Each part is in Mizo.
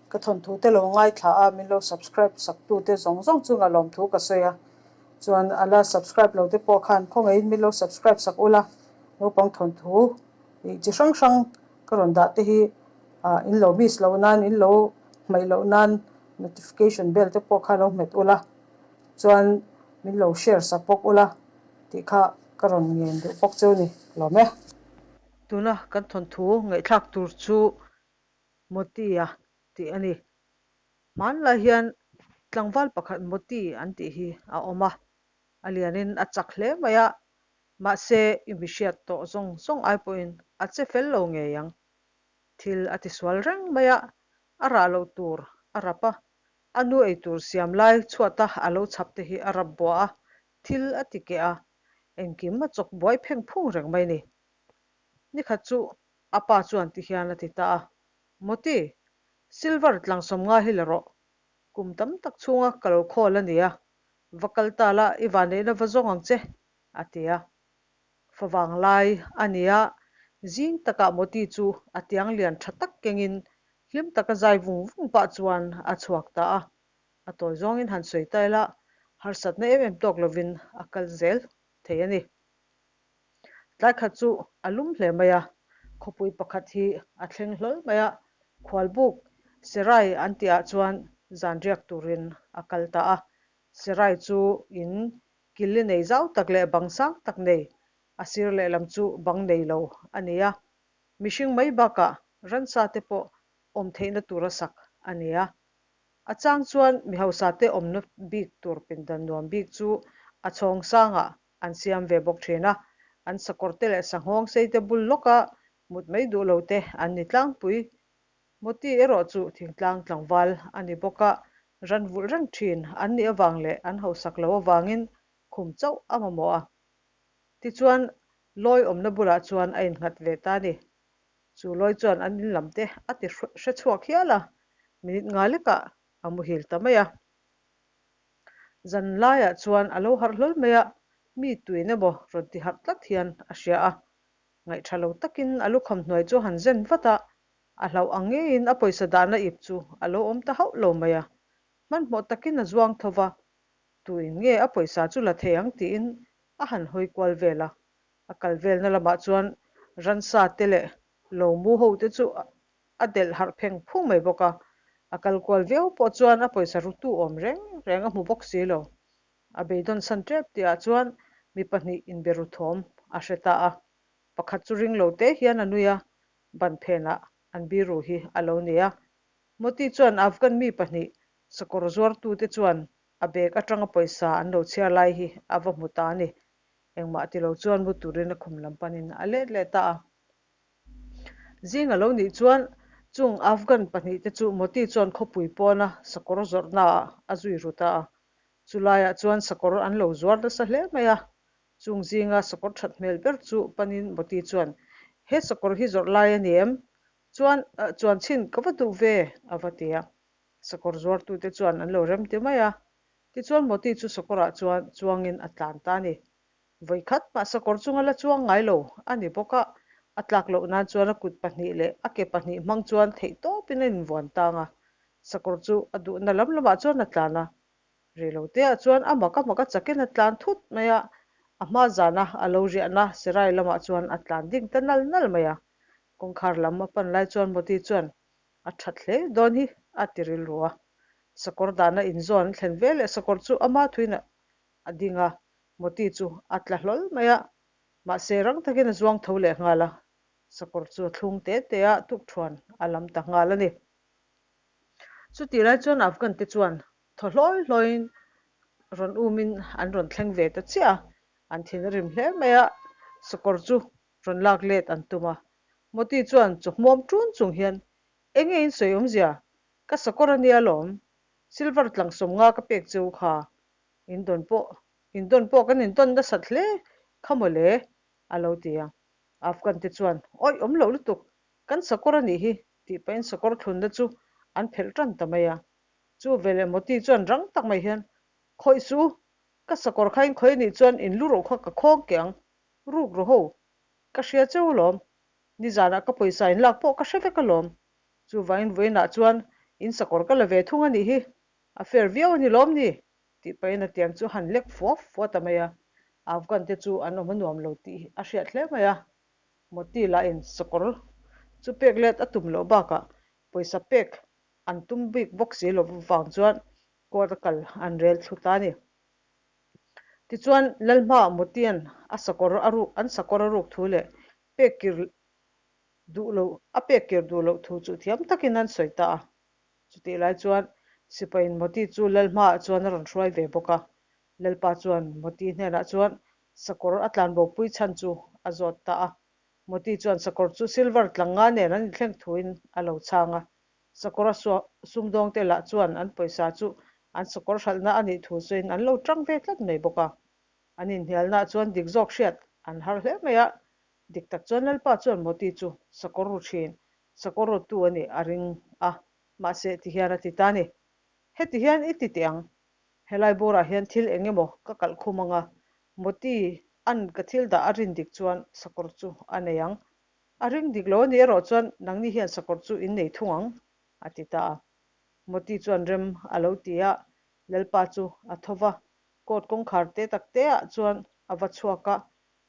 Ka thawnthu te lo ngaithla a, min lo subscribe sak tu te zawng zawng chunga lawmthu ka sawi a. Chuan a la subscribe lo te pawh khan khawngaihin min lo subscribe sak ula, naupang thawnthu ih chi hrang hrang ka rawn dah te hi ah in lo miss loh nan, in lo hmaih loh nan notification bell te pawh kha lo hmet ula, chuan min lo share sak bawk ula tih kha ka rawn ngen duh bawk cheu ni lawm e. Tuna kan thawnthu ngaihthlak tur chu Moti-a tih a ni. Hmanlai hian tlangval pakhat Moti an tih hi a awm a, a lianin a chak hle mai a, mahse i mi hriat tawh zawng zawng ai pawhin a che fel lo ngei ang. Thil a tisual reng mai a, a rah loh tur a rap a, a nu ei tur siam lai chhuata a lo chhap te hi a rap buah a, thil a ti keh a, engkim a chawk buai pheng phung reng mai ni. Nikhat chu A pa chuan ti hian a ti ta a, Moti, silver tlangsawm nga hi la rawh. Kum tam tak chhunga ka lo khawl a nia, va kal ta la i vanneihna va zawng ang che, a ti a. Favang lai a nia, zing takah Moti chu a tiang lian tha tak kengin hlim taka zai vung vung pah chuan a chhuak ta a. A tawi zawngin han sawi ta ila, harsatna em em tawk lovin a kal zel thei a ni. Tlai khat chu a lum hle mai a, khawpui pakhat hi a thleng hlawl mai a, khualbuk Serai an tihah chuan zan riak turin a kal ta a. Serai chu in killi nei zau tak leh bang sang tak nei, a sir lehlam chu bang nei lo a ni a. Mihring mai bakah ransa te pawh awm theihna tura sak a ni a. A chang chuan mi hausa te awmna bik tur pindan nuam bik chu a chhawng sangah an siam ve bawk thin a, an sakawr te leh sanghawng sei te bul lawka mut mai duh lo te an ni tlangpui. Moti erawh chu thingtlang tlangval a ni bawk a, ran vulh reng thin an nih avang leh an hausak lo avangin khum chauh a mamawh a. Tichuan, lawi awmna bulah chuan a innghat ve ta a ni. Chu lawi chuan an in lam te a ti hre chhuak hial a, minute nga lekah a muhil ta mai a. Zan laiah chuan a lo harh hlawl mai a, mi tuin emaw rawn ti harh tlat hian a hria a. Ngaihṭha lo takin a lukham hnuai chu a han zen vat a, a hlauh ang ngeiin a pawisa dahna ip chu a lo awm ta hauh lo mai a. Hmanhmawh takin a zuang tho va, tuin nge a pawisa chu la thei ang tiin a han hawi kual vel a. A kal velna lamah chuan ransa te leh lo mu ho te chu a delh harh pheng phung mai bawk a, a kal kual viau pawh chuan a pawisa rutu awm reng reng a hmu bawk si lo. A beidawn san tep tihah chuan mi pahnih inbe ru thawm a hre ta a, pakhat chu ring lo te hian a nui a, ban phenah an biru hi a lo ni a. Moti chuan Afghan mi pahnih sakawr zuartute chuan a bag atanga pawisa an lo chhiar lai hi a va hmu ta a ni. Engmah ti lo chuan mu turin a khum lam panin a let leh ta a. Zing a lo nih chuan chung Afghan pahnihte chu Moti chuan khawpui pawna sakawr zawrhnaah a zui ru ta a. Chulaiah chuan sakawr an lo zuar nasa hle mai a. Chung zinga sakawr that hmel ber chu panin Moti chuan, He sakawr hi zawrh lai a ni em? Chuan, chuan chhin ka va duh ve, a va ti a. Sakawr zuartute chuan an lo rem ti mai a. Tichuan Moti chu sakawrah chuan chuangin a tlan ta a ni. Vawi khat mah sakawr chunga la chuang ngai lo a ni bawk a, a tlak loh nan chuan a kut pahnih leh a ke pahnih hmang chuan theih tawpin a invuan tang a. Sakawr chu a duhna lam lamah chuan a tlan a. Rei lo teah chuan a mak a mak a chakin a tlan thut mai a, a hma zana a lo riahna Serai lamah chuan a tlan ding ta nal nal mai a. Kawngkhar lam a pan lai chuan Moti chuan A that hle dawn hi, a ti rilru a. Sakawr dahna inzawn an thlen ve leh sakawr chu ama thuin a ding a, Moti chu a tla hlawl mai a. Mahse, rang takin a zuang tho leh nghal a, sakawr chu a thlung te te a, tukthuan a lam ta nghal a ni. Chutih lai chuan Afghan te chuan thaw hlawi hlawiin rawn umin an rawn thleng ve ta chiah a, an thin a rim hle mai a, sakawr chu rawn lak let an tum a. Moti chuan chawhmuam ṭun chung hian, Eng nge in sawi awmzia? Ka sakawr a nia lawm. Silver tlang sawmnga ka pek che u kha. In dawn pawh, in dawn pawh kan indawn nasat hle kha maw le, a lo ti a. Afghan te chuan, Awih awm loh lutuk, kan sakawr a nih hi, tih pahin sakawr thlunna chu an phelh ṭan ta mai a. Chu veleh Moti chuan rang tak mai hian, Khawih suh u, ka sakawr kha in khawih a nih chuan in lu ruh kha ka khawng keh ang, ruk rawh ho, Ka hria cheu alawm. Nizanah ka pawisa in lak pawh ka hre vek alawm. Chuvangin vawiinah chuan In sakawr ka la ve thung a nih hi, a fair viau a ni lawm ni? tih pahin a tiang chu a han lek fua fua ta mai a. Afghan te chu an awm a nuam lo tih a hriat hle mai a. Moti lahin sakawr chu pek let a tum loh bakah pawisa pek an tum bik bawk si lo vang chuan court a kal an rel thlu ta a ni. Tichuan Lalhma Motian a sakawr a ruk an sakawr a ruk thu leh pek kir duh lo a pek kir duh loh thu chu thiam takin an sawi ta a. Chutih lai chuan Sipaiin Moti chu Lalhmaah chuan a rawn hruai ve bawk a. Lalpa chuan Moti hnenah chuan sakawr a tlanbopui chhan chu a zawt ta a. Moti chuan sakawr chu silver tlanga nen an inthleng thuin a lo chhang a. Sakawr a sumdawngte lah chuan an pawisa chu an sakawr hralhna a nih thu sawiin an lo tang ve tlat mai bawk a. An inhnialnaah chuan dik zawk hriat an har hle mai a. Dik tak chuan Lalpa chuan Moti chu sakawr ru thin, sakawr rawttu a nih a ring a, mahse ti hian a ti ta a ni. Heti hian i ti teh ang. Helai bawrah hian thil eng emaw ka kalh khum ang a, Moti an ka thil dah a rin dik chuan sakawr chu a nei ang. A ring dik lo a nih erawh chuan nangni hian sakawr chu in nei thung ang, a ti ta a. Moti chuan rem a lo ti a, Lalpa chu a tho va, court kawngkhar te tak te ah chuan a va chhuak a,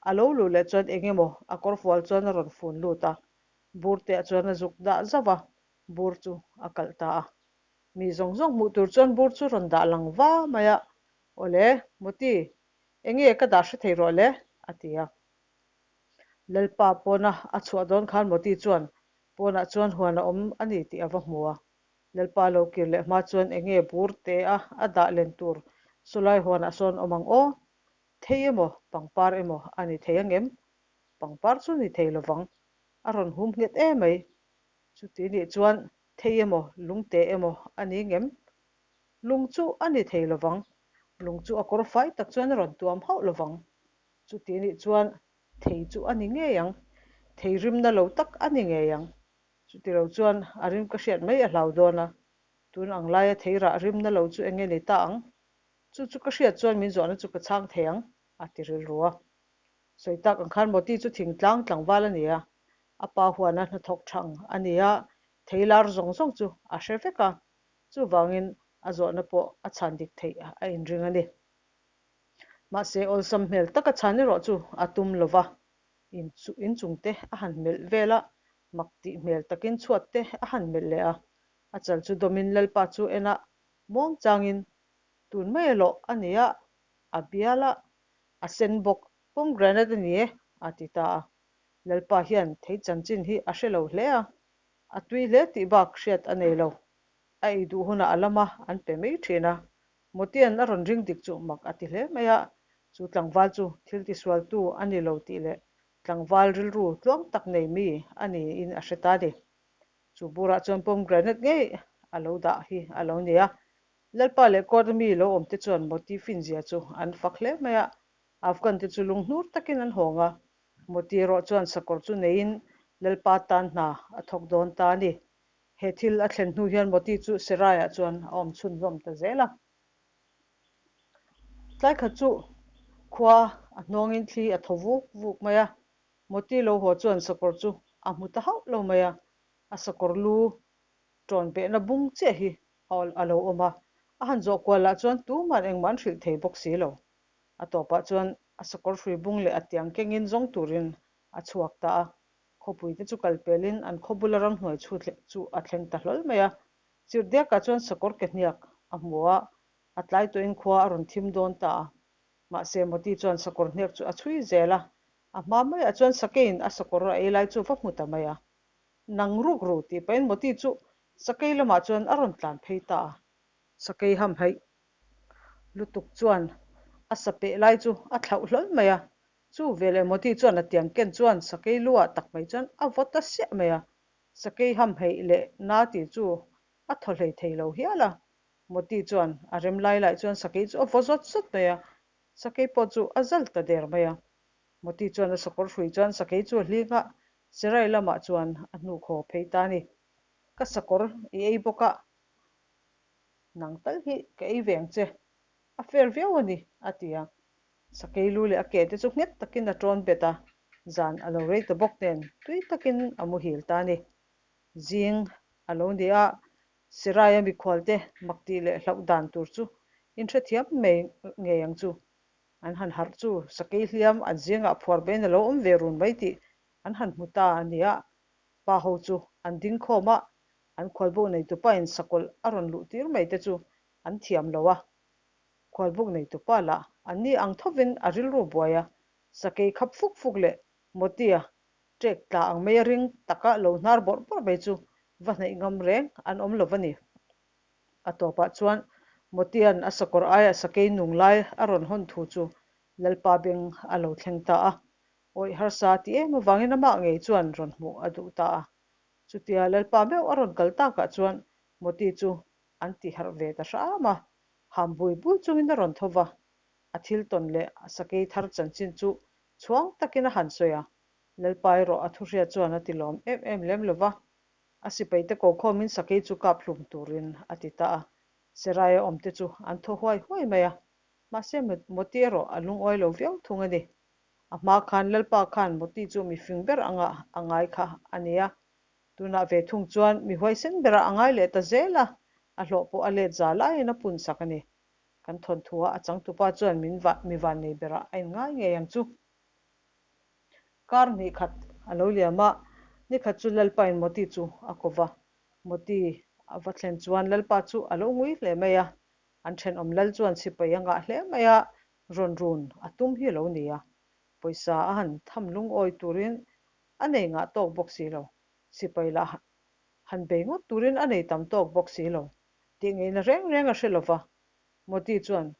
a lo luh leh chuan eng emaw a kawrfual chuan a rawn fun lut a, bur te ah chuan a zuk dah zauh a, bur chu a kalh ta a. Mi zawng zawng hmuh tur chuan bur chu rawn dah lang va mai a, Awle, Moti, enge ka dah hre thei rawh le? a ti a. Lalpa pawna a chhuah dawn khan Moti chuan pawnah chuan huan a awm a ni tih a va hmu a. Lalpa lo kir leh hma chuan enge bur te a a dah len tur sawlai huanah sawn awm ang aw? Thei emaw, pangpar emaw a ni thei angem? Pangpar chu ni thei lovang, a rawn hum nghet emai. Chuti nih chuan thei emaw, lungte emaw a ni ngem? Lung chu a ni thei lovang, lung chu a kawr fai tak chuan a rawn tuam hauh lovang. Chuti nih chuan thei chu a ni ngei ang, thei rimna lo tak a ni ngei ang. Chuti lo chuan a rim ka hriat mai a hlau dawn a, tun ang laia thei rah rimna lo chu eng nge ni ta ang? Chu chu ka hriat chuan min zawhna chu ka chhang thei ang, a ti rilru a. Sawi tak ang khan Moti chu thingtlang tlangval a ni a, a pa huana hnathawk thang a ni a, thei lar zawng zawng chu a hre vek a, chuvangin a zawhna pawh a chhan dik theih a inring a ni. Mahse awlsam hmel taka chhan erawh chu a tum lo va, inchung te a han melh vel a, mak tih hmel takin chhuat te a han melh leh a, a chal chu dawmin Lalpa chu en a, muang changin tun mai alawh a ni a, a bial a, a sen bawk, pomegranate a ni e, a ti ta a. Lalpa hian thei chanchin hi a hre lo hle a, a tui hle tih bak hriat a nei lo. A ei duh hunah a lama an pe mai thin a, Motian a rawn ring dik chu mak a ti hle mai a, chu tlangval chu thil tisualtu a ni lo tih leh tlangval rilru tluang tak nei mi a niin a hre ta a ni. Chu burah chuan pomegranate ngei a lo dah hi a lo ni a, Lalpa leh court a mi lo awm te chuan Moti finzia chu an fak hle mai a, Afghan te chu lunghnur takin an hawng a, Moti erawh chuan sakawr chu neiin Lalpa tan hna a thawk dawn ta a ni. He thil a thlen hnu hian Moti chu Seraiah chuan a awm chhunzawm ta zel a. Tlai khat chu khua a hnawngin thli a thaw vuk vuk mai a, Moti lo haw chuan sakawr chu a hmu ta hauh lo mai a, a sakawr lu ṭawn behna bung chiah hi a lo awm a, a han zawh kual lah chuan tuman engmah an hrilh thei bawk si lo. A tawpah chuan a sakawr hrui bung leh a tiang kengin zawng turin a chhuak ta a, Khawpui te chu kal pelin an khaw bula ramhnuai chhut leh chu a thleng ta hlawl mai a. Chirhdiakah chuan sakawr ke hniak a hmu a, a tlai tawhin khua a rawn thim dawn ta a. Mahse Moti chuan sakawr hniak chu a chhui zel a, a hma maiah chuan sakeiin a sakawr a ei lai chu va hmu ta mai a. Nang ruk ru tih pahin Moti chu sakei lamah chuan a rawn tlan phei ta a. Sakei hamhaih lutuk chuan a sa peh lai chu a thlauh hlawl mai a, Chu veleh Moti chuan a tiang ken chuan sakei luah tak mai chuan a vaw ta siah mai a, sakei hamhaih leh na tih chu a thaw hlei thei lo hial a. Moti chuan a rem lai lai chuan sakei chu a vaw zawt zawt mai a, sakei pawh chu a zal ta der mai a. Moti chuan a sakawr hrui chuan sakei chu a hling a, Serai lamah chuan a hnukhaw phei ta a ni. Ka sakawr i ei bawk a, nang tal hi ka ei ve ang che, a fair viau a ni, a ti a. Sakei lu leh a ke te chu nghet takin a tawn bet a, zan a lo rei ta bawk nen tui takin a muhil ta a ni. Zing a lo ni a, Seraia mikhualte mak tih leh hlauh dan tur chu inhrethiam mai ngei ang chu. An han harh chu sakei hliam an zingah phuar bein a lo awm ve run mai tih an han hmu ta a nia. Pa ho chu an ding khawm a, an khualbuk neitupain sakawlh a rawn luh tir mai te chu an thiam lo a. Khualbuk neitupa lah anni ang thovin a rilru buai a, sakei khap fuk fuk leh Motia ṭek tla ang mai a ring taka lo hnar bawrh bawrh mai chu va hnaih ngam reng an awm lo va ni. A tawpah chuan Motia'n a sakawr aia sakei nung lai a rawn hawn thu chu Lalpa beng a lo thleng ta a. Awih harsa ti em avangin amah ngei chuan rawn hmuh a duh ta a. Chutia Lalpa meuh a rawn kal takah chuan Moti chu an ti harh ve ta hram a, ham bui bui chungin a rawn tho va. A thil tawn leh a sakei thar chanchin chu chhuang takin a han sawi a. Lalpa erawh a thuhriat chuan a ti lawm em em lem lo va. A sipaite kokhawmin sakei chu kap hlum turin a ti ta a, Seraia awmte chu an thaw huai huai mai a, mahse Moti erawh a lungawi lo viau thung a ni. A hma khan Lalpa khan Moti chu mi fing ber anga a ngai kha a ni a, tunah ve thung chuan mi huaisen berah a ngai leh ta zel a, a hlawh pawh a let za laiin a pun sak a ni. Kan thawnthu a a changtupa chuan min mi vannei berah a inngai ngei ang chu. Kar hnih khat a lo liam a, ni khat chu Lalpain Moti chu a ko va. Moti a va thlen chuan Lalpa chu a lo ngui hle mai a, an thenawm lal chuan sipai a ngah hle mai a, rawn run a tum hi a lo ni a. Pawisa a han tham lungawi turin a nei ngah tawk bawk si lo, sipai lah han bei ngawt turin a nei tam tawk bawk si lo tih ngeihna reng reng a hre lo va. Moti chuan,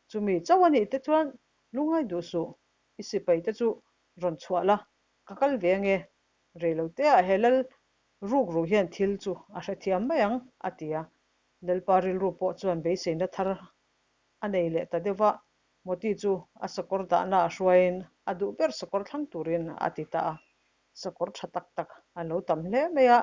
Chumi chauh a nih te chuan lungai duh suh, I sipai te chu rawn chhuah la, ka kal ve ange. Reiloteah he lal ruk ruh hian thil chu a hrethiam mai ang, a ti a. Lalpa rilru pawh chuan beiseina thar a nei leh ta deuh va, Moti chu a sakawr dahna a hruaiin a duh ber sakawr thlang turin a ti ta a. Sakawr tha tak tak an lo tam hle mai a,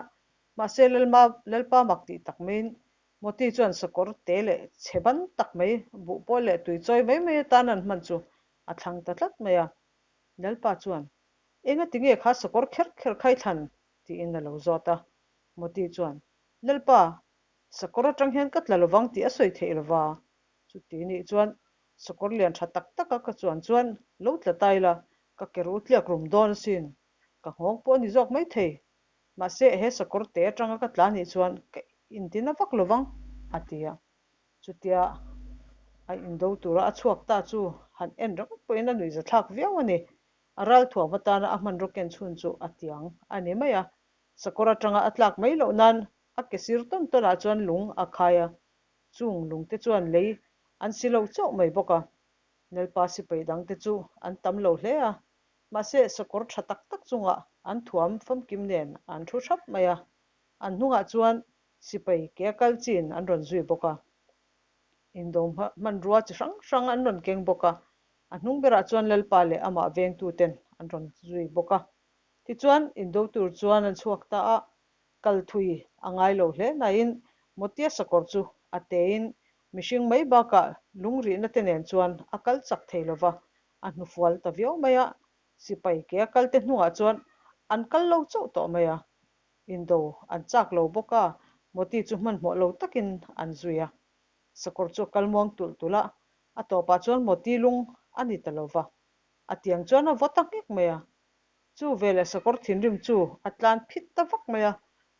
mahse Lalma Lalpa mak tih tak maiin Moti chuan sakawr te leh chhe ban tak mai, buhpawl leh tuichawi mai mai atan an hman chu a thlang ta tlat mai a. Lalpa chuan, Enga tinge kha sakawr kher kher khai thlan? tiin a lo zawt a. Moti chuan, Lalpa, sakawr atang hian ka tla lovang tih a sawi theih lova. Chuti nih chuan sakawr lian tha tak taka ka chuan chuan lo tla ta ila, ka ke ru tliak rum dawn asin. Ka nghawng pawh a ni zawk maithei. Mahse, he sakawr te atanga ka tla nih chuan ka intina vak lovang, a ti a. Chutia a indo tura a chhuak ta chu han en ringawt pawhin a nuihza thlak viau a ni. A ralthuam atana a hmanraw ken chhun chu a tiang a ni mai a. Sakawr atanga a tlak mai loh nan a ke sir tawn tawnah chuan lung a khai a, chung lungte chuan lei an si lo chauh mai bawk a. Lalpa sipai dangte chu an tam lo hle a, mahse sakawr tha tak tak chungah an thuam famkim nen an thu thap mai a. An hnungah chuan Sipai ke a kal chin an rawn zui bawk a, indo hmanrua chi hrang hrang an rawn keng bawk a, a hnung berah chuan Lalpa leh amah vengtuten an rawn zui bawk a. Tichuan, indo tur chuan an chhuak ta a, kal thui a ngai lo hle nain Motia sakawr chu a tein mihring mai bakah lungrihna te nen chuan a kal chak thei lo va, a hnufual ta viau mai a, sipai ke a kalte hnungah chuan an kal lo chauh tawh mai a. Indo an chak lo bawk a, Moti chu hmanhmawh lo takin an zui a. Sakawr chu a kal muang tulh tulh a, a tawpah chuan Moti lung a ni ta lo va, a tiang chuan a vaw ta nghek mai a. Chu veleh sakawr thinrim chu a tlan phit ta vak mai a,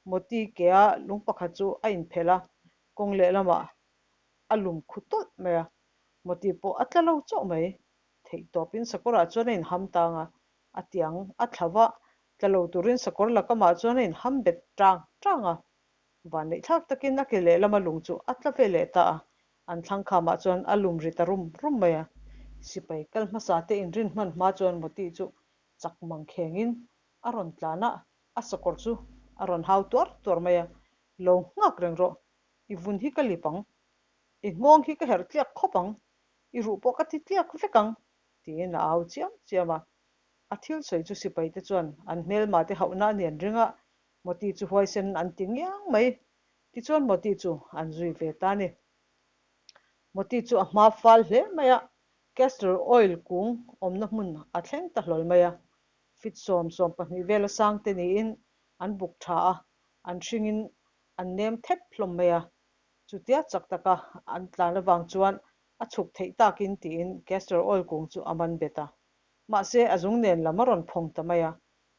Moti ke a lung pakhat chu a inphelh a, kawng lehlamah a lum khu tawlh mai a, Moti pawh a tla lo chauh mai. Theih tawpin sakawrah chuan a inham tang a, a tiang a thla va, tla lo turin sakawr la kamah chuan a inham bet tang tang a. Vanneih thlak takin a ke lehlama lung chu a tla ve leh ta a, an thlang khamah chuan a lum ri ta rum rum mai a. Sipai kal hmasa te inrin hman hma chuan Moti chu chak mang khengin a rawn tlan a, a sakawr chu a rawn hau tuar tuar mai a, Lo nghak reng rawh, i vun hi ka lip ang, i nghawng hi ka herh tliak khawp ang, i ruh pawh ka ti tliak vek ang, tiin a au chiam chiam a. A thil sawi chu sipaite chuan an hmelma te hauhna a ni an ring a, Moti chu huaisen an ti ngiang mai. Tichuan Moti chu an zui ve ta a ni. Moti chu a hma fal hle mai a, castor oil kung awmna hmun a thleng ta hlawl mai a. Fit 72 vela sang te niin an buk tha a, an hringin. An nem thep hlawm mai a, chutia chak taka an tlan avang chuan a chhuk theih takin tiin castor oil kung chu a man bet a. Mahse, a zung nen lam a rawn phawng ta mai a.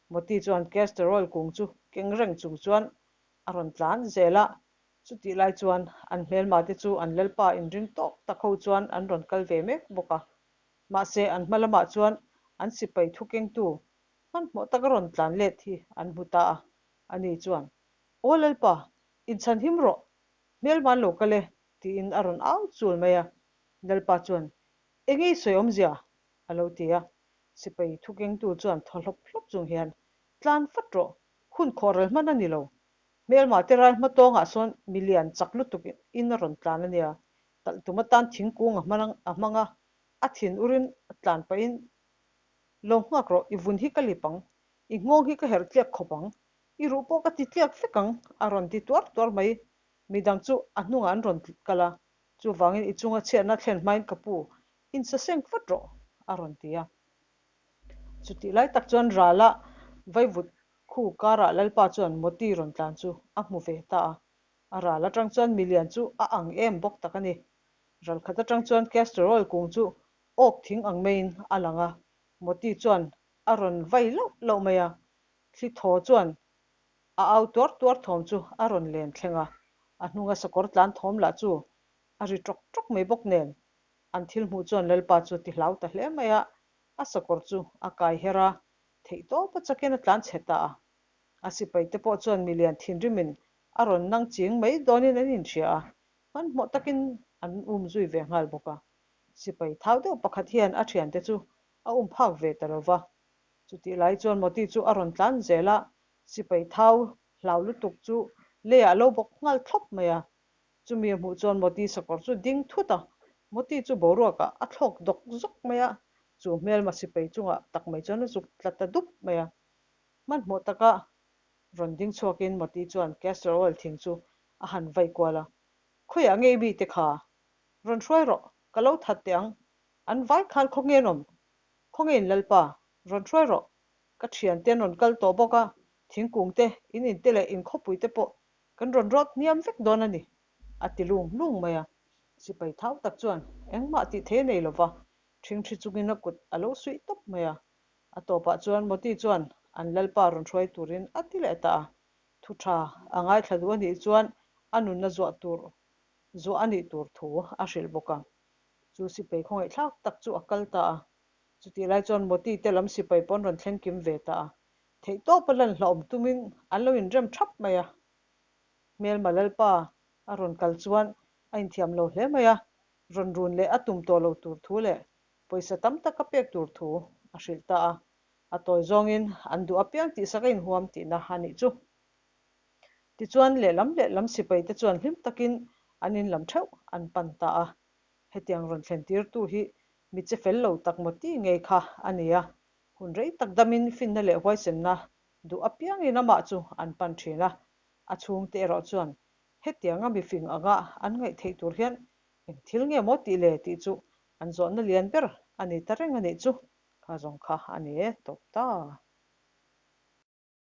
Moti chuan castor oil kung chu keng reng chung chuan a rawn tlan zel a. Chutih lai chuan an hmelma te chu an lalpa inring tawk tak ho chuan an rawn kal ve mek bawk a. Mahse, an hma lamah chuan an sipai thu kengtu hmanhmawh taka rawn tlan let hi an hmu ta a. Ani chuan, Aw Lalpa, inchhan him rawh, hmelma an lo kal e, tiin a rawn au chul mai a. Lalpa chuan, Enge i sawi awmzia? a lo ti a. Sipai thukengtu chuan thaw hlawp hlawp chung hian, Tlan vat rawh, hun khawh ral hman a ni lo. Hmelma te ral hma tawngah sawn milian chak lutuk in a rawn tlan a nia. Talh tum atan thingkung a hmang a, a thin urin a tlan pahin, Lo nghak rawh, i vun hi ka lip ang, i nghawng hi ka herh tliak khawp ang, i ruh pawh ka ti tliak vek ang, a rawn ti tuar tuar mai. Midang chu a hnungah an rawn kal a, chuvangin i chunga chhiatna thlen hmain ka pu, insaseng vat rawh, a rawn ti a. Chutih lai tak chuan Rala vaivut khu karah Lalpa chuan Moti rawn tlan chu a hmu ve ta a. A ral atang chuan milian chu a ang em bawk tak a ni. Ral khat atang chuan castor oil kung chu awk thing ang maiin a lang a, Moti chuan a rawn vai lauh lauh mai a, thli thaw chuan a au tuar tuar thawm chu a rawn len thleng a, a hnunga sakawr tlan thawm lah chu a ri tawk tawk mai bawk nen an thil hmuh chuan Lalpa chu ti hlau ta hle mai a, a sakawr chu a kai her a, theihtawp a chakin a tlan chhe ta a. A sipai te pawh chuan milian thinrimin a rawn nang ching mai dawnin an inhria a, hmanhmawh takin an um zui ve nghal bawk a. Sipai thau deuh pakhat hian a thiante chu a um phak ve ta lo va. Chutih lai chuan Moti chu a rawn tlan zel a, sipai thau hlau lutuk chu leiah a lo bawk nghal thlawp mai a. Chumi a hmuh chuan Moti sakawr chu ding thut a, Moti chu boruakah a thlawk dawk zawk mai a, chu hmelma sipai chungah tak mai chuan a zuk tla ta dup mai a. Hmanhmawh taka rawn ding chhuakin Moti chuan castor oil thing chu a han vaih kual a, Khawiah nge i mite kha? Rawn hruai rawh, ka lo that teh ang. An vai khan khaw nge an awm? Khaw nge in Lalpa? Rawn hruai rawh. Ka thiante an rawn kal tawh bawk a, thingkung te, in in te leh in khawpui te pawh kan rawn rawt hniam vek dawn a ni, a ti lung lung mai a. Sipai thau tak chuan engmah tih thei a nei lo va, ṭhingṭhi chungin a kut a lo suih tawp mai a. A tawpah chuan Moti chuan an Lalpa rawn hruai turin a ti leh ta a. Thu ṭha a ngaithla duh a nih chuan a nunna zuah tur zuah a nih tur thu a hrilh bawk a. Chu sipai khawngaihthlak tak chu a kal ta a. Chutih lai chuan Moti te lam sipai pawh an rawn thleng kim ve ta a. Theihtawpa lan hlauhawm tumin an lo inrem thap mai a. Hmelma Lalpa a rawn kal chuan a inthiam lo hle mai a, rawn run leh a tum tawh lo tur thu leh pawisa tam tak a pek tur thu a hrilh ta a. A tawi zawngin an duh apiang tihsak a inhuam tihna a nih chu. Tichuan lehlam lehlam sipai te chuan hlim takin an inlam theuh an pan ta a. Hetiang rawn thlen tirtu hi mi che fel lo tak maw ti ngei kha a ni a. Hun rei tak damin finna leh huaisenna duh apiangin amah chu an pan thin a. A chhungte erawh chuan hetianga mifing anga an ngaih theih tur hian eng thil nge maw tih le tih chu an zawhna lian ber a ni ta reng a nih chu. Kha zawng kha a ni e tawp ta.